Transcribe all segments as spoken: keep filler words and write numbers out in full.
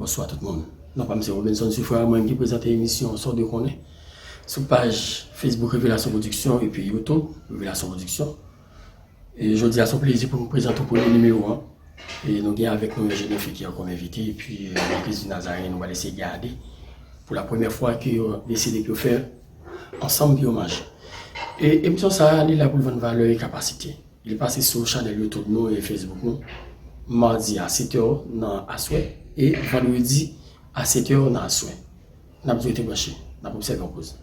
Bonswa tout moun. Non pa m se Robinson Sifra, mwen ki prezante emisyon Sa w dwe konnen sou paj Facebook Revelasyon Production epi YouTube Revelasyon Production. E jodi a se yon plezi pou m prezante w premye nimewo an. E nou gen avèk nou Enjenyè Fekir kòm envite, epi e, Legliz di Nazaryen nou pral eseye gade pou la premyè fwa ke yo deside pou yo fè ansanm pou yo manje. E emisyon sa a, li la pou l vann valè e kapasite. Li pase sou chanèl YouTube nou e Facebook nou, madi a sèt è nan aswè e vandredi a sèt è nan aswè. N ap di w rete branche, n ap obsève yon poz.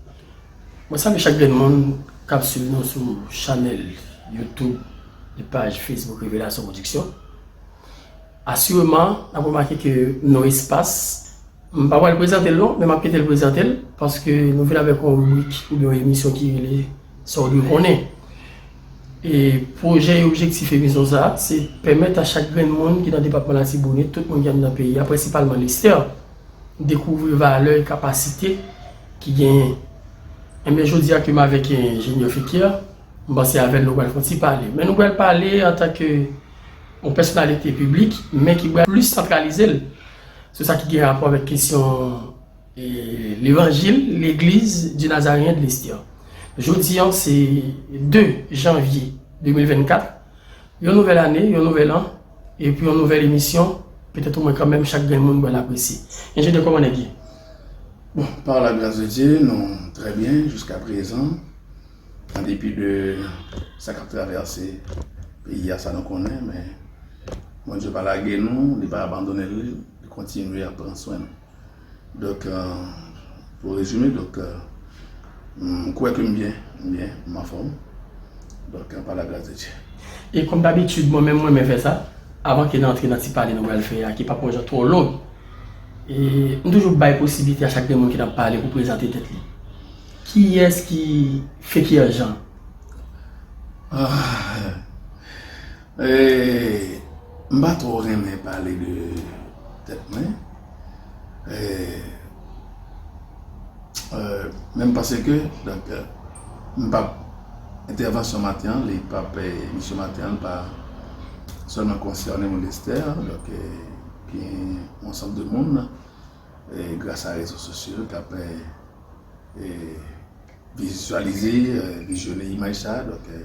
Mwen salye chak grenn moun k ap swiv nou sou chanèl YouTube e paj Facebook Revelasyon Production. Asireman, n ap remake ke nou espas, m pa pral prezante l non, men m ap kite l prezante l, paske nou vin avèk yon ribrik oubyen yon emisyon ki rele Sa w dwe konnen. E pwojè e objektif emisyon sa a, se pèmèt a chak grenn moun ki nan depatman Latibonit, tout moun ki anndan peyi a, prensipalman Lestè, dekouvri valè e kapasite ki genyen. Enben, jodi a ke m avèk Enjenyè Fekir, m panse avè l nou pral fè yon ti pale. Men nou pral pale antanke yon pèsonalite piblik, men ki pral plis santralize l sou sa ki gen rapò avèk kesyon e, levanjil Legliz di Nazaryen de Lestè. Jodi a, se de janvye de mil vennkat. Yon nouvèl ane, yon nouvèl an, epi yon nouvèl emisyon. Petèt omwen kanmenm chak grenn moun pral apresye. Enjenyè, kòman nèg ye? Bon, par la grâce de Dieu, nou trè byen jiska prezan. An depi de sa k ap travèse peyi a, sa nou konnen, men Bondye pa lage nou, li pa abandonnen nou, li kontinye ap pran swen nou. Donk, euh, pou rezime, donk, euh, m kwè ke m byen, m byen, m anfòm. Donk, euh, par la grâce de Dieu. E kòm dabitid, mwen menm, mwen renmen fè sa, avan ke n antre nan ti pale nou pral fè a, ki p ap yon jan twò long, e m toujou bay posiblite a chak grenn moun ki t ap pale pou prezante tèt li. Kiyès ki Fekir Jean? Ah, e, m pa twò renmen pale de tèt mwen. E, e, men m panse ke, donk, e, m p ap, entèvansyon maten an, li p ap, e, emisyon maten an, li pa sèlman konsène moun Lestè, donk, e, gen yon ansanm de moun, e, gras a rezo sosyo, k ap, e, e, vizyalize, e, vizyone imaj sa a. Donk, e,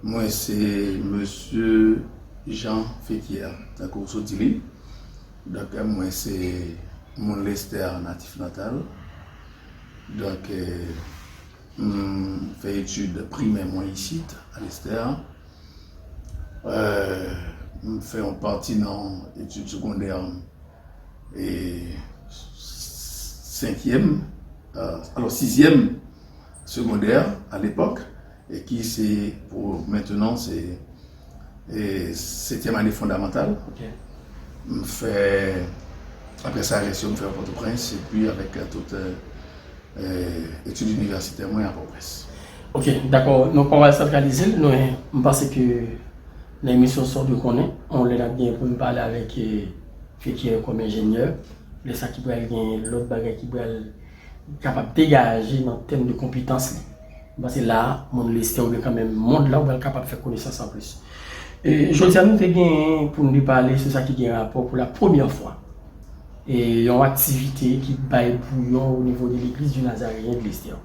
mwen se Mesye Jean Fekir, tankou w sot di li. Donk, e, mwen se moun Lestè natif natal. Donk, e, m fè etid primè mwen isit, a Lestè. E, m fè yon pati nan etid segondè e senkyèm, euh, alò sizyèm segondè a lepòk, e ki se pou mentenan se e setyèm ane fondamantal. Ok. M fè, apre sa, rès yo m fè Pòtoprens, epi avèk euh, tout euh, euh, etid inivèsitè mwen a Pòtoprens. Ok, dakò. Nou pa pral santralize l, nou, m panse ke nan emisyon Sa w dwe konnen, yon lè n ap gen pou n pale avèk e, Fekir kòm enjenyè. Lè sa ki pral gen lòt bagay ki pral kapab degaje nan tèm de konpetans li. M panse la a, moun Lestè oubyen kanmenm mond la, ou pral kapab fè konesans anplis. E, jodi a, nou te gen pou n te pale sou sa ki gen rapò pou la premyè fwa e yon aktivite ki bay bouyon o nivo de Legliz di Nazaryen de Lestè.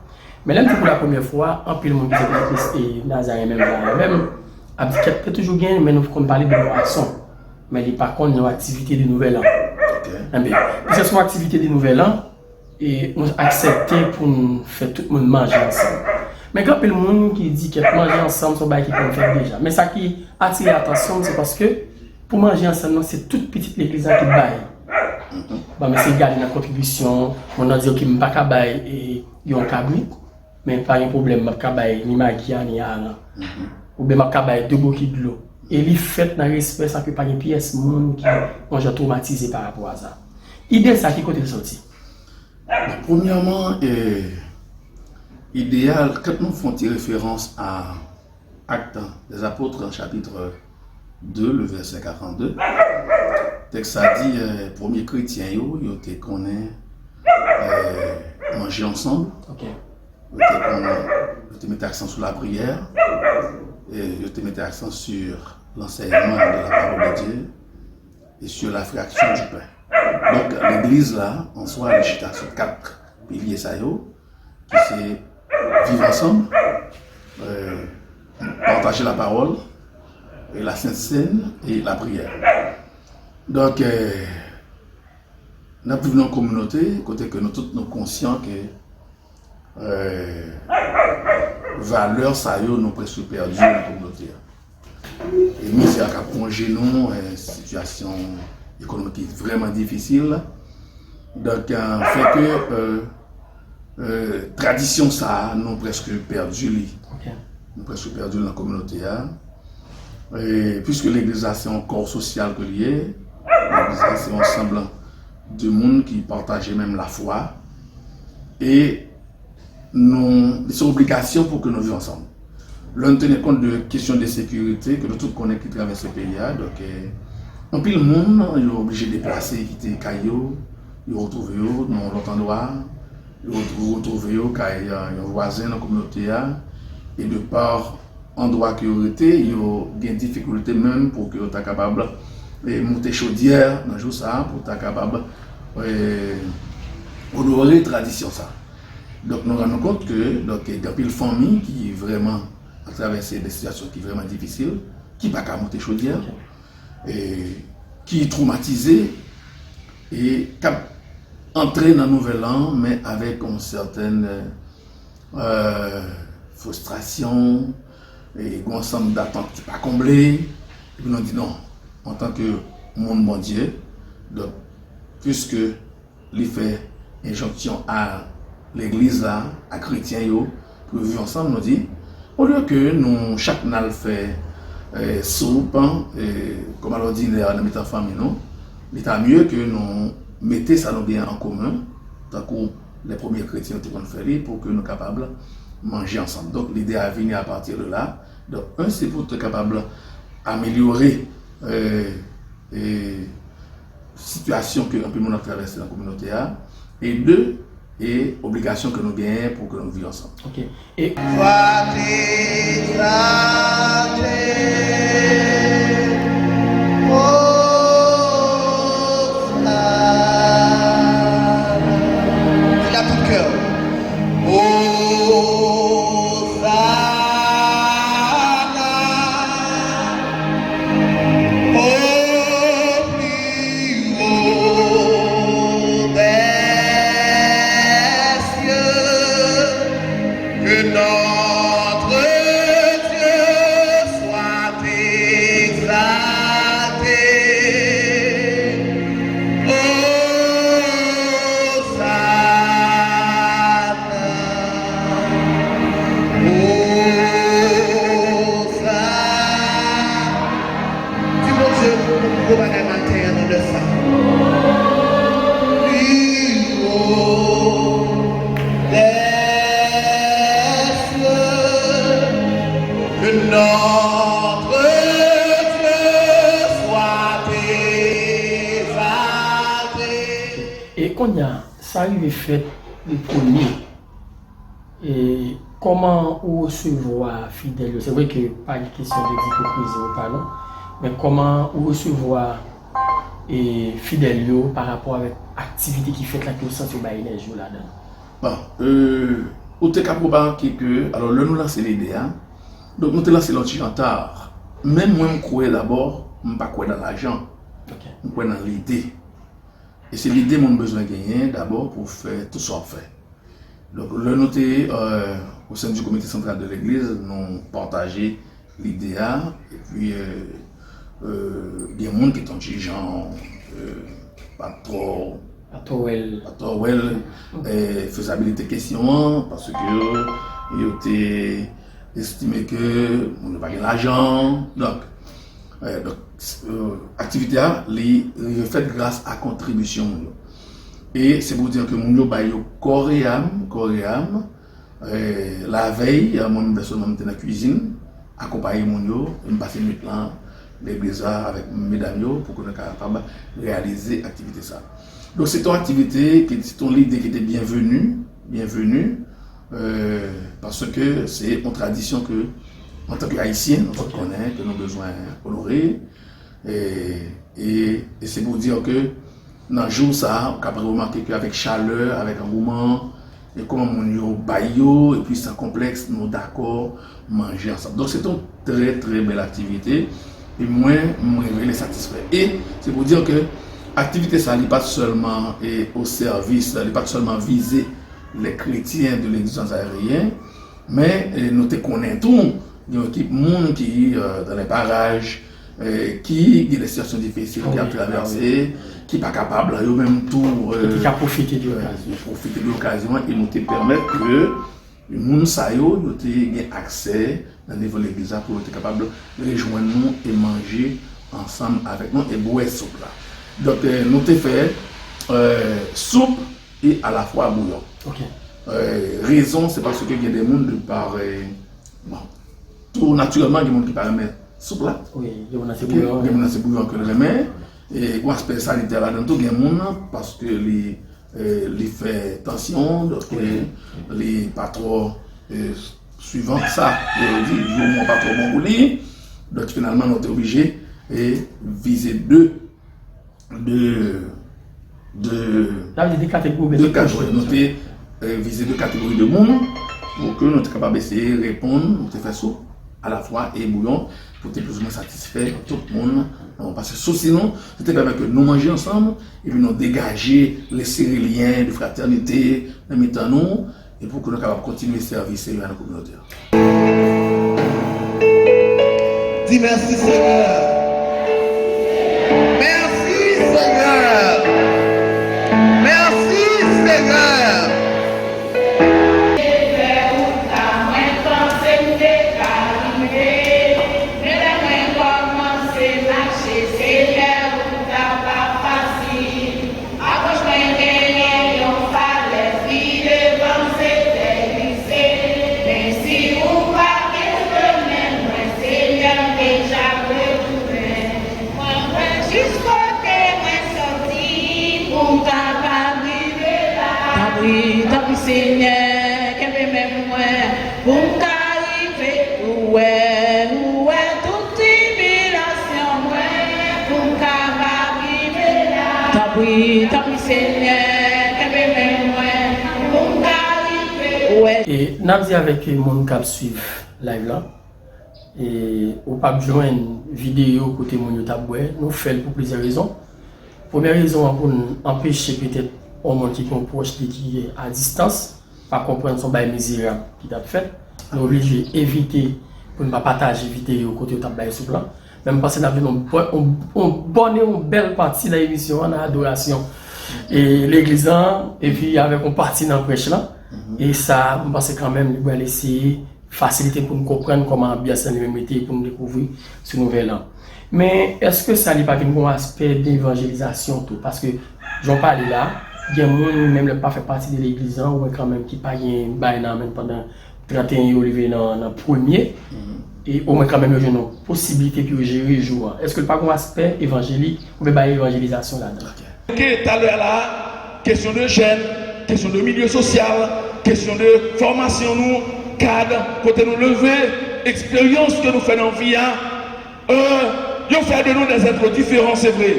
Men lè m di pou la premyè fwa, anpil moun ki te konn Legliz e Nazaryen menm jan avè m ap di kèt te toujou gen, men nou konn pale de bwason. Men li pa konn yon aktivite de Nouvèl An. Ok. Enben, piske se yon aktivite de Nouvèl An, e nou aksepte pou n fè tout moun manje ansanm. Men gen anpil moun ki di kèt manje ansanm se yon bagay ki konn fèt deja. Men sa ki atire atansyon m, se paske pou manje ansanm nan, se tout pitit legliz la ki bay. Ban m eseye gade nan kontribisyon, moun nan di, ok, m pa ka bay e, yon kabrit, men pa gen pwoblèm, m ap ka bay ni magi a, ni aran. Oubyen m ap ka bay de bokit dlo. E li fèt nan respè, sa ke pa gen pyès moun ki yon jan twomatize pa rapò a sa. Ide sa, ki kote l soti? Bon, premyèman, e, ide a, kan nou fè yon ti referans a Actes des Apôtres, chapitre de, le vèsè karannde, tèks sa di, e, premye kretyen yo, yo te konnen e, manje ansanm. Ok. Yo te konnen, yo te mete aksan sou lapriyè, e yo te mete aksan sur l'enseignement de la parole de Dieu et sur la fraction du pain. Legliz la, an swa, li chita sou kat pilye sa yo, ki se viv ansanm, euh, pataje lapawòl, e la sent sèn e lapriyè. Donk, euh, n ap viv nan yon kominote kote ke nou tout nou konsyan ke euh, valè sa yo nou prèske pèdi nan kominote a. E mizè k ap wonje nou, euh, sitiyasyon ekonomik ki vrèman difisil. Donk, euh, fè ke euh, euh, tradisyon sa a, nou prèske pèdi li. Nou prèske pèdi li nan kominote a. E piske legliz la se yon kò sosyal ke li ye, legliz la se yon ansanm de moun ki pataje menm lafwa. E nou, se yon obligasyon pou ke nou viv ansanm. Lè nou teni kont de kesyon de sekirite ke nou tout konnen ki travèse peyi a, donk, eh, anpil moun yo oblije deplase, kite kay yo, yo retwouve yo nan yon lòt andwa, yo retwou- retwouve yo kay, eh, yon vwazen nan kominote a, e de pa andwa ke yo rete, yo gen difikilte menm pou ke yo ta kapab, eh, moute chodyè nan jou sa a, pou ta kapab, eh, onore tradisyon sa a. Donk, nou rann nou kont ke, donk, gen anpil fanmi ki vrèman ap travèse de sitiyasyon ki vrèman difisil, ki pa ka moute chodyè, e ki twomatize, e k ap antre nan nouvèl an, men avèk yon sètèn, euh, fristrasyon, e yon ansanm datant ki pa konble, epi nou di non, antanke moun Bondye, donk, piske li fè enjonksyon a legliz la, a kretyen yo, pou yo viv ansanm, nou di, olye ke nou chak n al fè, eh, soup, eh, kòm alòdinè nan mitan fanmi nou, li ta mye ke nou mete sa nou gen an komen, tankou lè premye kretyen yo te konn fè li, pou ke nou kapab manje ansanm. Donk, lide a vini apati de la. Donk, un, se pou te kapab amelyore, eh, eh, sitiyasyon ke anpil moun ap travèse nan kominote a, e de, e obligasyon ke nou genyen pou ke nou viv ansanm. Ok. E Sois exalté, ô Hosanna. Di l a tout kè w. Hosanna. Au plus haut des cieux, que notre Dieu soit exalté. Hosanna, Hosanna. Di Bondye yon gwo bagay maten an nan lè sa. Plus haut des cieux, que notre Dieu soit exalté. E kounye a, sa rive fèt le premye. E kòman ou resevwa fidèl yo? Se vre ke pa gen kesyon de ipokrizi ou pa non, men kòman ou resevwa, e, fidèl yo pa rapò avèk aktivite ki fèt la, ke ou santi ou bay enèji ou ladan? Bon, euh, ou te ka remake ke, alò, lè nou lanse lide a, donk nou te lanse l yon ti jan ta. Men mwen, m kwè dabò, m pa kwè nan lajan. Ok. M kwè nan lide. E se lide moun bezwen genyen dabò pou fè tout sa w ap fè. Donk, lè nou te, euh, au sein du comité central de l'église, nou pataje lide a, epi, euh, euh, gen moun ki t on ti jan, euh, pa twò, pa twò wè l, pa twò wè l, euh, fezabilite kesyon an, paske yo te estime ke moun yo pa gen lajan. Donk, euh, donk, euh, aktivite a, li rive fèt gras a kontribisyon moun yo. E se pou di ke moun yo bay yo kò e am, kò e am. Eh, lavèy, eh, mwen menm pèsonèlman, m te nan kwizin, akonpaye moun yo, e m pase nwit lan legliz la avèk medam yo pou ke nou kapab reyalize aktivite sa. Donk, se te yon aktivite, ki, se te yon lide ki te byenveni, byenveni, eh, paske se yon tradisyon ke, antanke Ayisyen, nou tout konnen ke nou bezwen onore. E, e, e se pou di ke Nan jou sa a, ou kapab remake ke avèk chalè, avèk angouman, e kòman moun yo bay yo, epi san konplèks, nou dakò manje ansanm. Donk, se te yon trè, trè bèl aktivite, e mwen, mwen rele satisfè. E se pou di ke aktivite sa, li pa t sèlman, e, o sèvis, li pa t sèlman vize les chrétiens de l'église Aérien, men, e, nou te konnen tou, gen yon ekip moun ki, e, dans les parages, e, ki gen de sitiyasyon difisil, ki ap travèse, ki pa kapab, yo menm tou, e, ki ka pwofite de, e, okazyon, pwofite de okazyon an, e nou te pèmèt ke moun sa yo, yo te gen aksè nan nivo legliz la pou yo te kapab rejwenn nou e manje ansanm avèk nou e bwè soup la. Donk, e, nou te fè, e, soup e alafwa bouyon. Ok. E, rezon, se paske gen de moun de pa, e, bon, tou natirèlman, gen moun ki pa renmen soup la. Wi, gen moun nan se bouyon. Gen moun nan se bouyon ke l renmen. E gen aspè sanitè ladan tou, gen moun nan, paske li, e, li fè tansyon, donk, e, li pa twò, e, swivan sa, e, di, jou mwen pa twò bon pou li. Donk, finalman, nou te oblije, e, vize de de, de, sa vle di de kategori, de kategori. Nou te, e, vize de kategori de moun pou ke nou te kapab eseye reponn, nou te fè soup alafwa e bouyon pou te plizoumwen satisfè tout moun. Bon, paske sousi nou, se te pèmèt ke nou manje ansanm, epi nou degaje, resere lyen de fratènite nan mitan nou, e pou ke nou kapab kontinye sèvi Senyè a nan kominote a. Di mèsi, Senyè. Mèsi, Senyè. Mèsi, Senyè. Mwen panse m te ka rive, men lè mwen kòmanse mache, Senyè, wout la pa fasil. Apwòch mwen genyen yon falèz ki devan se tè glise. Men si ou pa kenbe men mwen, Senyè, m deja retounen. Mwen kwè jis kote mwen soti pou m kapab rive la. Tanpri, tanpri, Senyè, kenbe men mwen pou m ka rive. Ou wè, ou wè tout tribilasyon mwen pou m kapab rive la. Tanpri, tanpri, Senyè, kenbe men mwen pou m ka rive. Ou wè. E n ap di avèk moun k ap swiv live la, e ou p ap jwenn videyo kote moun yo t ap bwè. Nou fè l pou plizyè rezon. Premyè rezon an, pou n anpeche petèt yon moun ki gen yon pwòch li ki a distans, pa konprann se yon bagay mizerab ki t ap fèt. Nou oblije evite pou n pa pataje videyo kote yo t ap bay soup lan. Men m panse n ap jwenn yon bòn, yon, yon bòn e yon bèl pati nan emisyon an, nan adorasyon e legliz lan, epi avèk yon pati nan prèch lan. E sa, m panse kanmenm, li pral eseye fasilite pou n konprann kòman anbyans lan li menm rete, pou n dekouvri sou nouvèl lan. Men, èske sa li pa vin gon aspè de evanjelizasyon tou? Paske, jan w pale la, gen moun, menm lè yo pa fè pati de legliz lan, ou wè kanmenm ki pa gen bagay nan men pandan trannteyen yo rive nan, nan premye, e omwen kanmenm yo jwenn yon posiblite pou yo jere jou an. Èske l pa gon aspè evanjelik oubyen bay evanjelizasyon ladan? Ke talè a la, kesyon de jèn, kesyon de milye sosyal, kesyon de fòmasyon nou, kad, kote nou leve, eksperyans ke nou fè nan vi a, euh, yo fè de nou des êtres différents, se vre.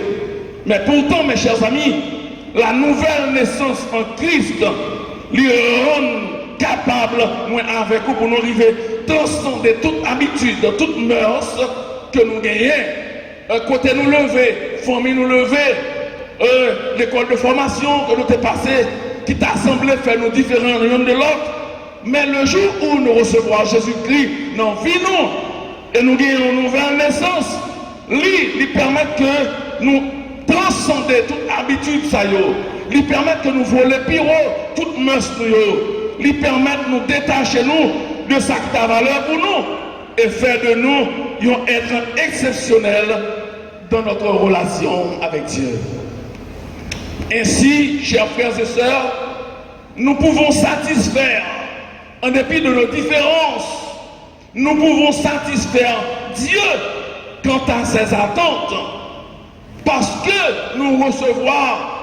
Men poutan, mes chers amis, la nouvelle naissance en Christ li rann kapab mwen avèk ou pou nou rive transande tout abitid, tout mœurs ke nou genyen. Euh, kote nou leve, fanmi nou leve, euh, lekòl de fòmasyon ke nou te pase, ki ta sanble fè nou diferan youn de lòt. Men le jou où nou resevwa Jezikri nan vi nou, e nou gen yon nouvèl nesans, li, li pèmèt ke nou transande tout abitid sa yo. Li pèmèt ke nou vole pi wo tout mès nou yo. Li pèmèt nou detache nou de sa ki ta valè pou nou e fè de nou yon être exceptionnel dans notre relation avec Dieu. Ainsi, chers frères et sœurs, nous pouvons satisfaire, en dépit de nos différences, nous pouvons satisfaire Dieu quant à ses attentes, parce que nous recevons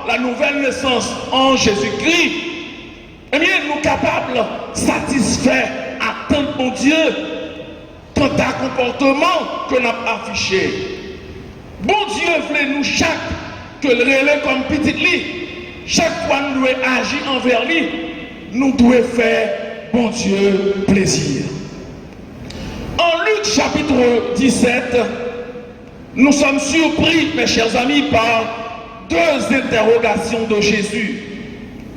la nouvelle naissance en Jésus-Christ. Ebyen, nou kapab satisfè atant Bondye kanta konpòtman ke n ap afiche. Bondye vle nou chak ke l rele kòm pitit li, chak fwa nou dwe aji anvè li, nou dwe fè Bondye plezi. En Luc chapitre dix-sept, nous sommes surpris, mes chers amis, par deux interrogations de Jésus.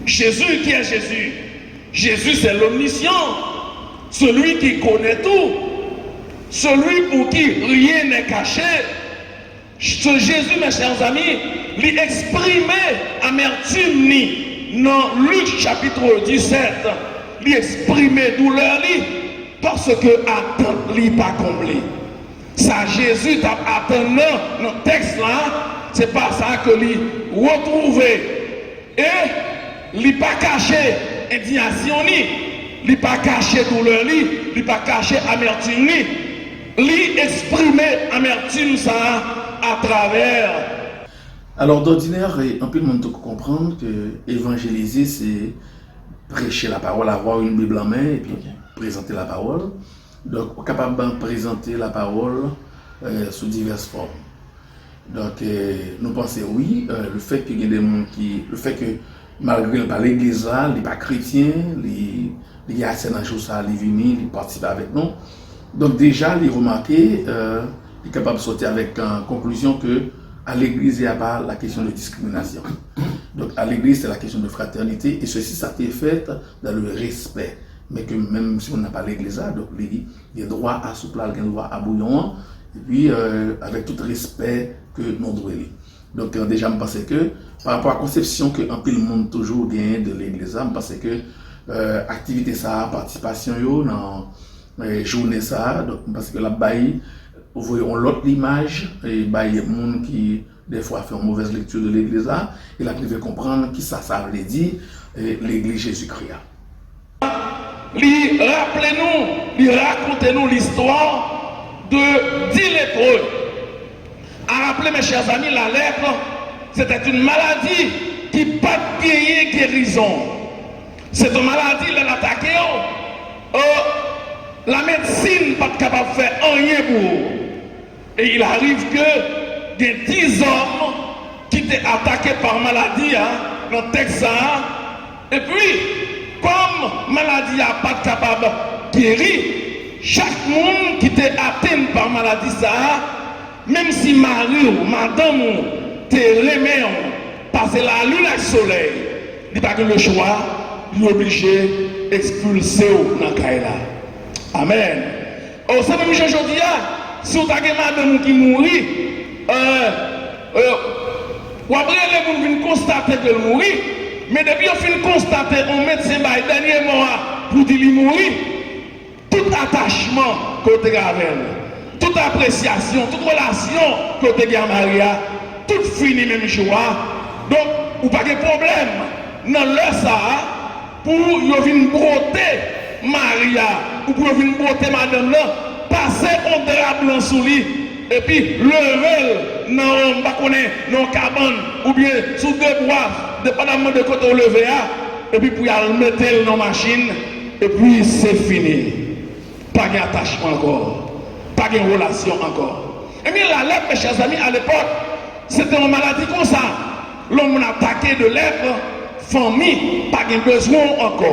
Jésus, qui est Jésus? Jésus, c'est l'omniscient, celui qui connaît tout, celui pour qui rien n'est caché. Ce Jésus, mes chers amis, li eksprime amertim li nan Lik chapit disèt, li eksprime doulè li, paske atant li pa konble. Sa Jezi t ap atann nan, nan tèks la, se pa sa ke li retwouve. E li pa kache endiyasyon li, li pa kache doulè li, li pa kache amètim li. Li eksprime amètim sa a atravè. Alò, dòdinè, e, anpil moun te konprann ke evanjelize, se preche lapawòl, avoir une Bible en main, epi prezante lapawòl. Donk, ou kapab prezante lapawòl, e, sou divès fòm. Donk, e, nou panse wi, e, lefètke gen de moun ki, lefètke malgre l pa legliz la, li pa kretyen, li, li gen aksè nan jou sa, li vini, li patisipe avèk nou. Donk, deja, li remake, e, li kapab sòti avèk, e, konklizyon ke aller à l'église, il n'y a pas la question de discrimination. Donc, à l'église, c'est la question de fraternité, et ceci, ça a été fait dans le respect. Men ke menm si moun nan pa legliz la, donk li gen dwa a soup la, li gen dwa a bouyon an, epi, e, avèk tout respè ke nou dwe li. Donk, e, deja, m panse ke, pa rapò a konsepsyon ke anpil moun toujou genyen de legliz la, m panse ke, e, aktivite sa a, patisipasyon yo nan, e, jounen sa a, donk, m panse ke l ap bay, voye yon lòt limaj, e bay moun ki, defwa, fè yon movèz lekti de legliz la, e l ap rive konprann kisa sa vle di, e, legliz Jezikri a. Li raple nou, li rakonte nou listwa de dis lépreux. À rappeler, mes chers amis, la lèpre, c'était une maladie ki pa t genyen gerizon. C'est une maladie, lè l atake w, e, lamedsin pa t kapab fè anyen pou ou. Et il arrive que gen dis òm ki te atake pa maladi a nan tèks sa a. Epi, kòm maladi a pa t kapab geri, chak moun ki te atenn pa maladi sa a, menm si mari w, madanm ou te renmen w pase lalin ak solèy, li pa gen lechwa, li oblije ekspilse w nan kay la. Amèn. O, se menm jan jodi a, si w ta gen madanm ou ki mouri, e, e, w ap rele moun vin konstate ke l mouri, men depi yo fin konstate yon medsen bay dènye mo a pou di li mouri, tout atachman ke w te gen avè l, tout apresyasyon, tout relasyon ke w te gen a mari a, tout fini menm jou a. Donk, ou pa gen pwoblèm nan lè sa a, pou yo vin bwote mari a, ou pou yo vin bwote madanm nan, pase yon dra blan sou li, epi leve l nan yon, m pa konnen, nan yon kabann, oubyen sou de bwa, depandaman de kote w leve a, epi pou y al mete l nan machin, epi se fini. Pa gen atachman ankò. Pa gen relasyon ankò. Ebyen, la lèpre, mes chers amis, à l'époque, se te yon maladi konsa. Lè yon moun atake de lèpre, fanmi pa gen bezwen w ankò.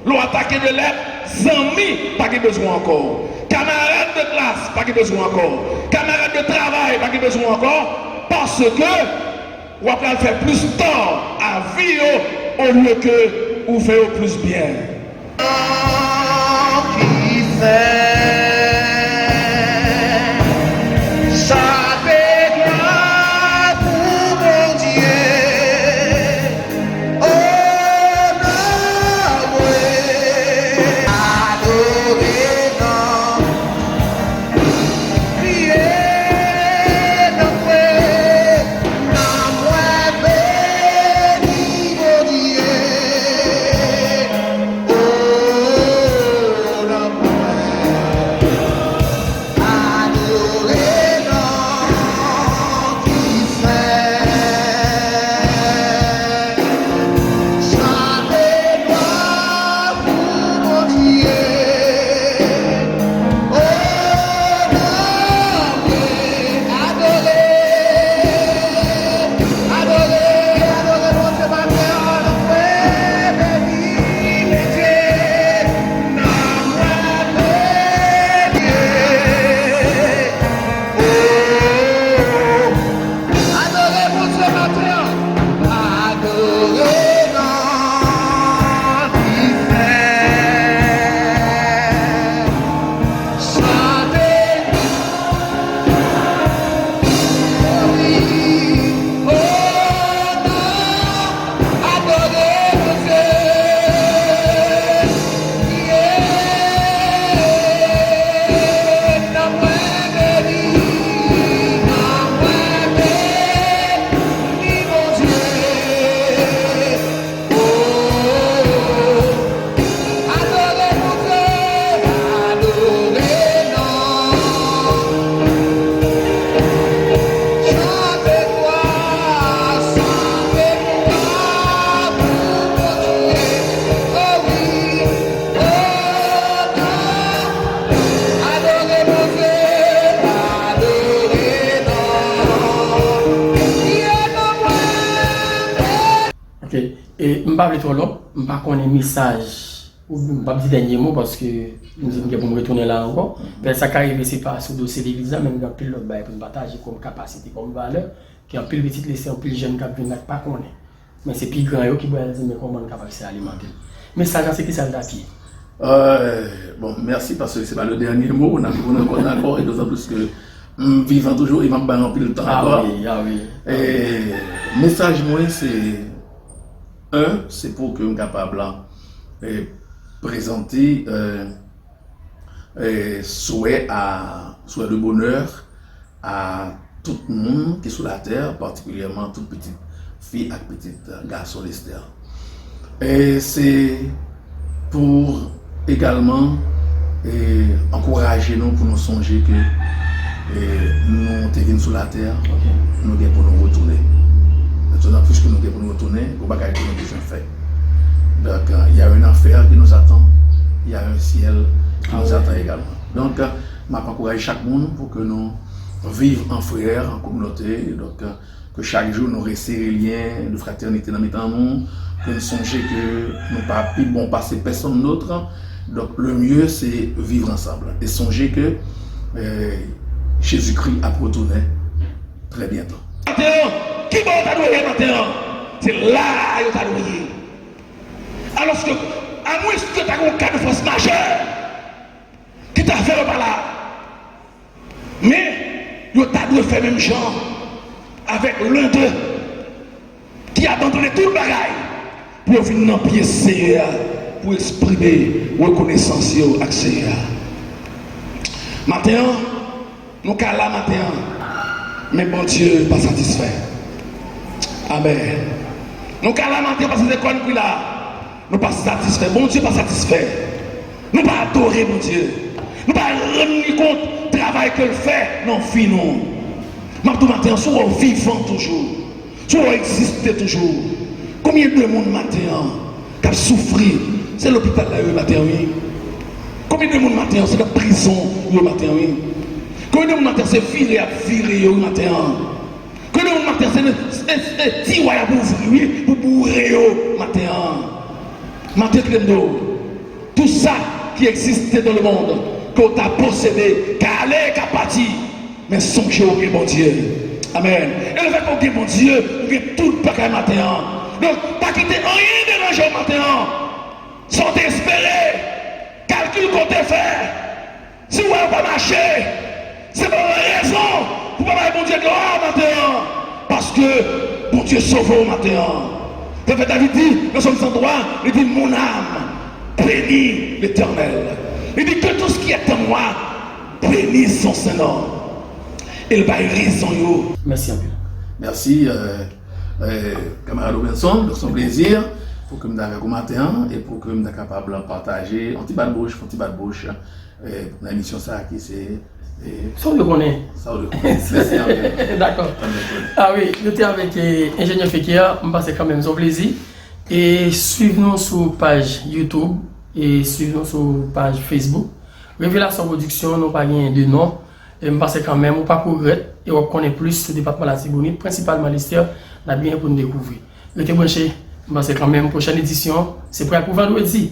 Lè w atake de lèpre, zanmi pa gen bezwen w ankò. Kamarad de klas pa gen bezwen w ankò. Kamarad de travay pa gen bezwen w ankò. Paske w ap pral fè plis tò a vi yo olye ke ou fè yo plis byen. Ki fè chante glwa pou Bondye. Onore, adore non li ye, non mwen, nan mwen beni Bondye. Pa vle twò long, m pa konnen mesaj, ou m p ap di dènye mo paske m di m gen pou m retounen la ankò. Pètèt sa ka rive se pa sou dosye legliz la, men m gen anpil lòt bagay pou m pataje kòm kapasite, kòm valè, ke anpil pitit lise, anpil jèn k ap vin la k pa konnen. Men se pi gran yo ki pral di men kòman n kapab se alimante l. Mesaj la se kisa l t ap ye? Euh, bon, mèsi paske se pa le dènye mo, n ap vin ankò, dakò, e dotan plis ke m vivan toujou e m ap bay anpil tan ankò. Wi, ah wi. E mesaj mwen se, un, se pou ke m kapab la e, prezante euh, e, swè a swè de bonè a tout moun ki sou latè, patikilyèman tout pitit fi ak pitit gason Lestè. E se pou egalman e, ankouraje nou pou nou sonje ke e, nou te vin sou latè, nou gen pou nou retounen. Mentnan, piske nou gen pou nou retounen, gon bagay ke nou bezwen fè. Donk, il y a un enfer qui nous attend, il y a un ciel qui nous attend également. Donk, m ap ankouraje chak moun pou ke nou viv an frè, an kominote. Donk, ke chak jou nou resere lyen de fratènite nan mitan nou, ke nou sonje ke nou pa pi bon pase pèsonn dòt. Donk, le mieux, se vivre ensemble. E sonje ke euh, Jezikri ap retounen trè byento. Maten an, ki bò yo ta dwe ye maten an? Se la a yo ta dwe ye. Alòske, amwenske ta gen yon ka de fòs majè ki ta fè yo pa la. Men, yo ta dwe fè menm jan avèk len de ki abandone tout bagay pou yo vin nan pye Seyè a, pou eksprime rekonesans yo ak Seyè a. Maten an, nou ka la maten an, men Bondye pa satisfè. Amèn. Nou ka la maten an paske se kò n ki la. Nou pa satisfè. Bondye pa satisfè. Nou pa adore Bondye. Nou pa rann li kont travay ke l fè nan vi nou. M ap di w maten an, si w wè w vivan toujou, si w wè w egziste toujou, konbyen de moun maten an k ap soufri? Se lopital la yo ye maten an, wi. Konbyen de moun maten an se nan prizon yo ye maten an, wi. Konbyen de moun maten an se vire y ap vire yo, wi, maten an? Konnen yon maten se, se, se tiwa y ap ouvri wi pou boure yo maten an. Maten kite m di w, tout sa ki egziste dans le monde ke w ta posede ka ale, ka pati. Men sonje w gen Bondye. Amèn. E lefètke w gen Bondye, ou gen tout bagay maten an. Donk, pa kite anyen deranje w maten an. Sa w te espere, kalkil ke w te fè, si w wè yo pa mache, se pa yon rezon pou pa bay Bondye glwa maten an, paske Bondye sove w maten an. Pwofèt David di nan Sòm san twa, li di, mon âme, bénis l'Éternel. Li di, que tout ce qui est en moi bénisse son saint nom. E l bay rezon yo. Mèsi anpil. Mèsi, euh, euh, kamarad Robenson. Donk, se yon plezi pou ke m te avèk ou maten an e pou ke m te kapab pataje yon ti bat bouch, yon ti bat bouch euh, nan emisyon sa a ki se euh, Sa w dwe konnen. Sa w dwe konnen. Mèsi anpil. Dakò. Ah wi, nou te avèk euh, enjenyè Feker, m panse kanmenm se yon plezi. E swiv nou sou paj YouTube e swiv nou sou paj Facebook. Revelasyon Pwodiksyon, nou pa genyen de non. E m panse kanmenm ou p ap regrèt e w ap konnen plis sou depatman Latibonit, prensipalman Lestè, n ap genyen pou n dekouvri. Rete branche, m panse kanmenm pwochèn edisyon se pral pou vandredi.